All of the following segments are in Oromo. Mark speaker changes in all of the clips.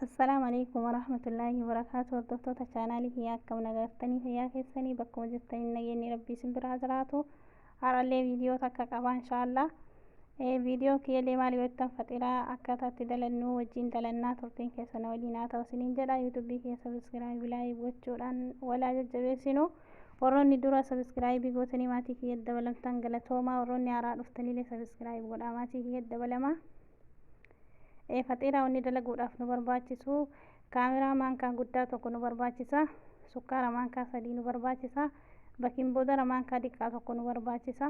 Speaker 1: Assalaamu alaikum warahmatullaahi wabarakaatu. Hordoftoota chaanaalii kiyyaa, akkam nagartanii? Fayyaa keessanii? Bakkuma jirtanii nageenyi rabbii isin biraa jiraatu. Har'allee viidiyoo takka qaba, inshaallah. Viidiyoo kiyyallee maal yoo jettan, faxiraa akkaataa itti dalannu wajjin dalannaa. Turtiin keessan waliin haa ta'u isiniin jedha. Yuutuubii kiyya subscribe, like gochuudhaan walaa jajjabeessinu. Warroonni dura subscribe gootanii maatii kiyya dabalamtan, galatoomaa. Warroonni haaraa dhuftaniillee subscribe godhaa, maatii kiyya dabalamaa. Faxiiraa wanni dalaguudhaaf nu barbaachisu: kaamiraa maankaa guddaa tokko nu barbaachisa, sukkaara maankaa 3 nu barbaachisa, baking powder maankaa xiqqaa tokko nu barbaachisa,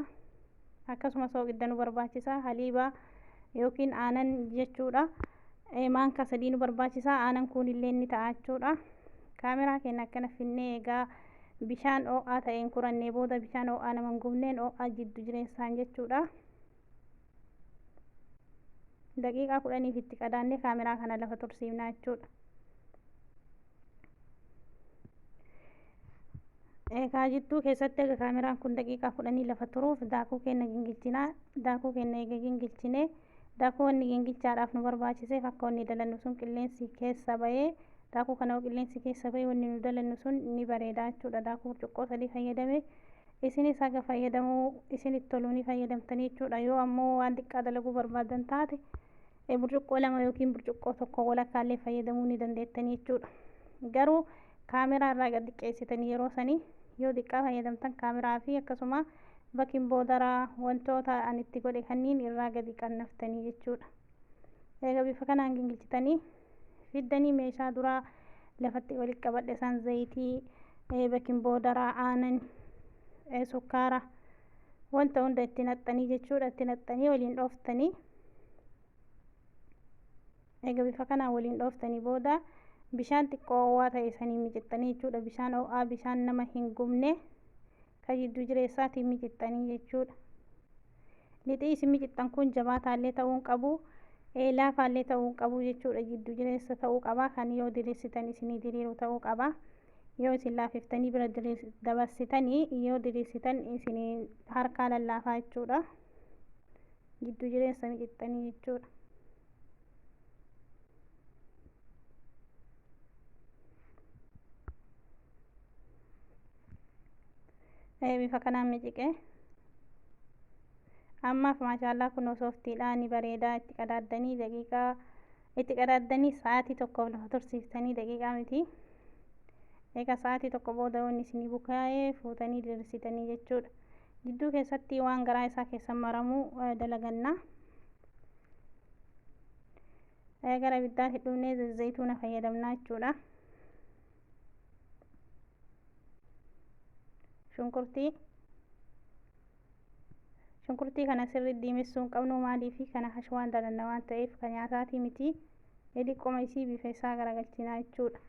Speaker 1: akkasuma sooqidda nu barbaachisa, haliibaa yookiin aanan jechuudha, maankaa 3 nu barbaachisa. Aanan kunillee ni ta'a jechuudha. Kaamiraa keenya akkana finnee, egaa bishaan ho'aa ta'een kurannee booda, bishaan ho'aa nama hin gubneen, ho'aa jiddu jireessaan jechuudha, daqiiqaa 10f itti qadaannee kaamiraa kana lafa tursiifnaa jechuudha. Egaa jidduu keessatti egaa kaamiraan kun daqiiqaa 10 lafa turuuf daakuu keenya gingilchinaa. Daakuu keenya eega gingilchinee, daakuu wanni gingilchaadhaaf nu barbaachiseef akka wanni dalannu sun qilleensi keessa bahee, daakuu kana qilleensi keessa bahee wanni nu dalannu sun ni bareeda jechuudha. Daakuu burcuqqoo 3 fayyadame. Isinis haga fayyadamuu isinitti toluu ni fayyadamtanii jechuudha. Yoo ammoo waan xiqqaa dalaguu barbaadan taate, burcuqqoo 2 yookiin burcuqqoo tokko walakkaallee fayyadamuu ni dandeettanii jechuudha. Garuu kaameraa irraa gad xiqqeessitanii, yeroo sanii yoo xiqqaa fayyadamtan, kaameraa fi akkasuma baking powder, wantoota ani itti godhe kanniin irraa gadi qannaftanii jechuudha. Egaa bifa kanaan gingilchitanii fiddanii, meeshaa duraa lafatti walitti qabadhe isaan zayitii, baking powder, aanan, sukkaara, wanta hunda itti naqxanii jechuudha. Itti naqxanii waliin dhooftanii. Egaa bifa kanaan waliin dhooftanii booda bishaan xiqqoo ho'aa ta'e sanii micixxanii jechuudha. Bishaan ho'aa, bishaan nama hin gubne, kan jidduu jireessaatiin micixxanii jechuudha. Lixii isin micixxan kun jabaataallee ta'uu hin qabu, laafaallee ta'uu hin qabu jechuudha. Jiddu jireessa ta'uu qaba. Kan yoo diriirsitan isinii diriiru ta'uu qaba. Yoo isin laafiftanii bira dabarsitanii, yoo diriirsitan isinii harkaa lallaafaa jechuudha. Jiddu jireessa micixxanii jechuudha. Bifa kanaan miciqee ammaaf, maashaallaa, kun sooftiidha, ni bareedaa. Itti qadaaddanii, daqiiqaa itti qadaaddanii, sa'aatii tokkoof lafa tursiiftanii, daqiiqaa miti. Egaa sa'aatii tokko booda wanni isinii bukaa'ee fuutanii diriirsitanii jechuudha. Jidduu keessatti waan garaa isaa keessa maramuu dalaganna. Gara ibiddaatti dhufnee zayituuna fayyadamnaa jechuudha. Shunkurtii kana sirri diimessuu hin qabnu. Maaliifi? Kana hashwaan dalanna waan ta'eef, kan nyaataatii miti. Xiqqoma isii bifa isaa garagalchinaa jechuudha.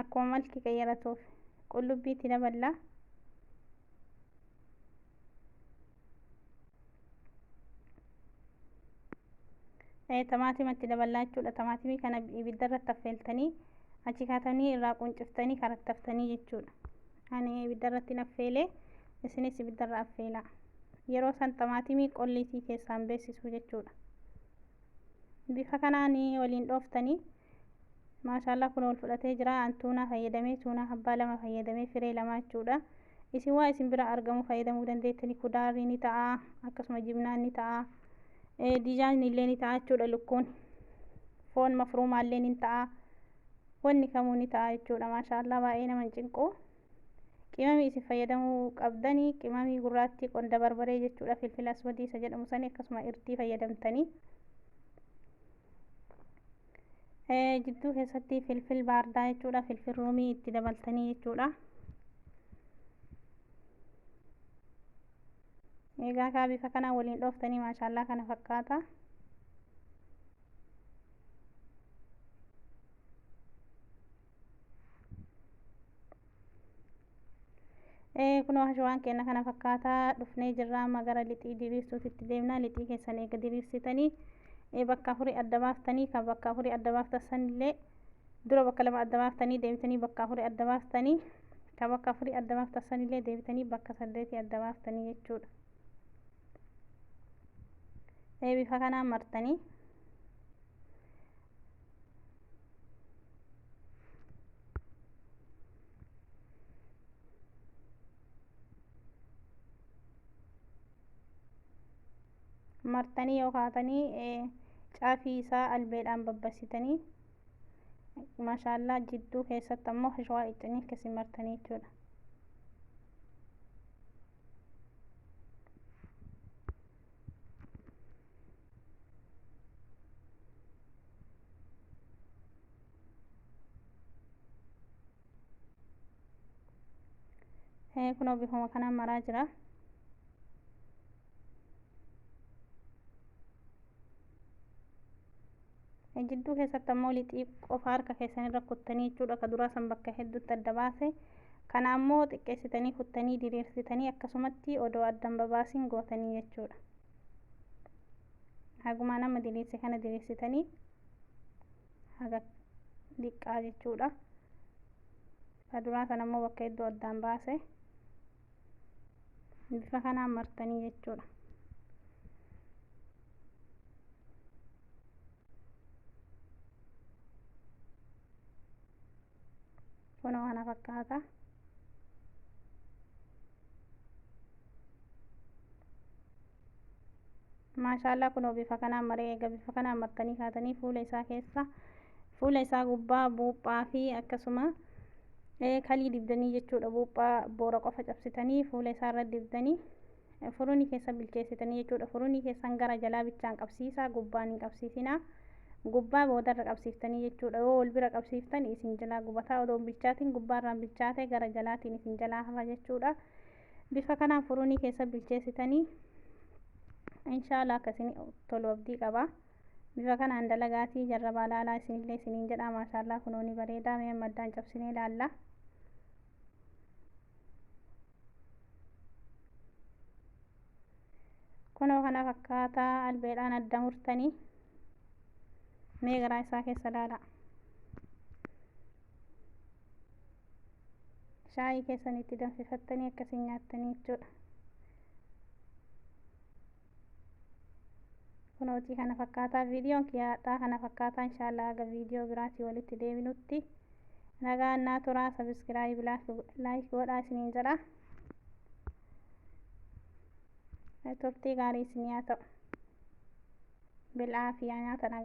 Speaker 1: Akkuma malki qayyaratuuf qullubbiitti daballa. Tamaatimatti daballaa jechuudha. Tamaatimii kana ibidda irratti affeeltanii, achi kaatanii irraa qunciftanii karattaftanii jechuudha. Ani ibidda irratti affeelee, isinis ibidda irra affeelaa. Yeroo san tamaatimii qolliitii keessaan beeksisuu jechuudha. Bifa kanaan waliin dhooftanii, maashaallaa, kun wal fudhatee jira. An tuunaa fayyadamee, tuunaa abbaa 2 fayyadamee, firee 2 jechuudha. Isin waa isin bira argamu fayyadamuu dandeettanii. Kudaarri ni ta'a, akkasuma jibnaan ni ta'a, dijaajni illee ni ta'a jechuudha. Lukkuun foon mafruumaallee ni ta'a, wanni kamuu ni ta'a jechuudha. Maashaallaa, baay'ee nama hin cinqu. Qimamii isin fayyadamuu qabdanii qimamii gurraattii, qonda barbaree jechuudha, filfila aswadii isa jedhamu sani, akkasuma irtii fayyadamtanii. Jidduu keessatti filfil baardaa jechuudha, filfil ruumii itti dabaltanii jechuudha. Egaa kaa bifa kanaan waliin dhooftanii, maashaallaa, kana fakkaata. Kunoo hashwaan keenya kana fakkaataa dhufnee jirra. Amma gara lixii diriirsuutitti deemna. Lixii keessan eega diriirsitanii, bakka afurii adda baaftanii, kan bakka afurii adda baaftan sanillee dura bakka lama adda baaftanii, deebitanii bakka afurii adda baaftanii, kan bakka afurii adda baaftan sanillee deebitanii bakka saddeetii adda baaftanii jechuudha. Bifa kanaan martanii martanii yoo kaatanii caafii isaa albeedhaan babbasitanii, maashaallaa, jidduu keessatti ammoo hashwaa iccanii akkasii martanii jechuudha. Kunoo bifuma kanaan maraa jira. Jidduu keessatti ammoo lixii qofa harka keessan irra kuttanii jechuudha. Ka duraa san bakka hedduutti adda baase, kana ammoo xiqqeessitanii kuttanii diriirsitanii akkasumatti odoo addan babaasin gootanii jechuudha. Hagumaa nama diriirse kana diriirsitanii haga diqqaa jechuudha. Ka duraa san ammoo bakka hedduu addaan baase. Bifa kanaan martanii jechuudha. Kunoo kana fakkaata. Maashaallaa, kunoo bifa kanaan maree. Eega bifa kanaan martanii kaatanii, fuula isaa keessa, fuula isaa gubbaa buuphaa fi akkasuma kalii dibdanii jechuudha. Buuphaa boora qofa cabsitanii fuula isaa irra dibdanii furunii keessa bilcheessitanii jechuudha. Furunii keessan gara jalaa bichaan qabsiisaa, gubbaan hin qabsiisinaa. Gubbaa boodarra qabsiiftanii jechuudha. Yoo wal bira qabsiiftan isin jalaa gubataa, odoo hin bilchaatin gubbaarraan bilchaate gara jalaatiin isin jalaa hafa jechuudha. Bifa kanaan furunii keessa bilcheessitanii, inshaallah akkasin tolu abdii qaba. Bifa kanaan dalagaatii jarrabaa laalaa isinillee isiniin jedha. Maashaallaa, kunoo ni bareedaa. Mee maddaan cabsinee ilaalla. Kunoo kana fakkaataa, albeedhaan adda murtanii mee garaa isaa keessa ilaala. Shaayii keessan itti danfifattanii akkasiin nyaattanii jechuudha. Kunootii kana fakkaataa, viidiyoon kiyyaadhaa kana fakkaataa. Inshaallah haga viidiyoo biraatii walitti deebinutti nagaan naa turaa. Subscribe, like godhaa isiniin jedha. Turtii gaarii isinii haa ta'u. Bil'aa fi nyaata nagaa.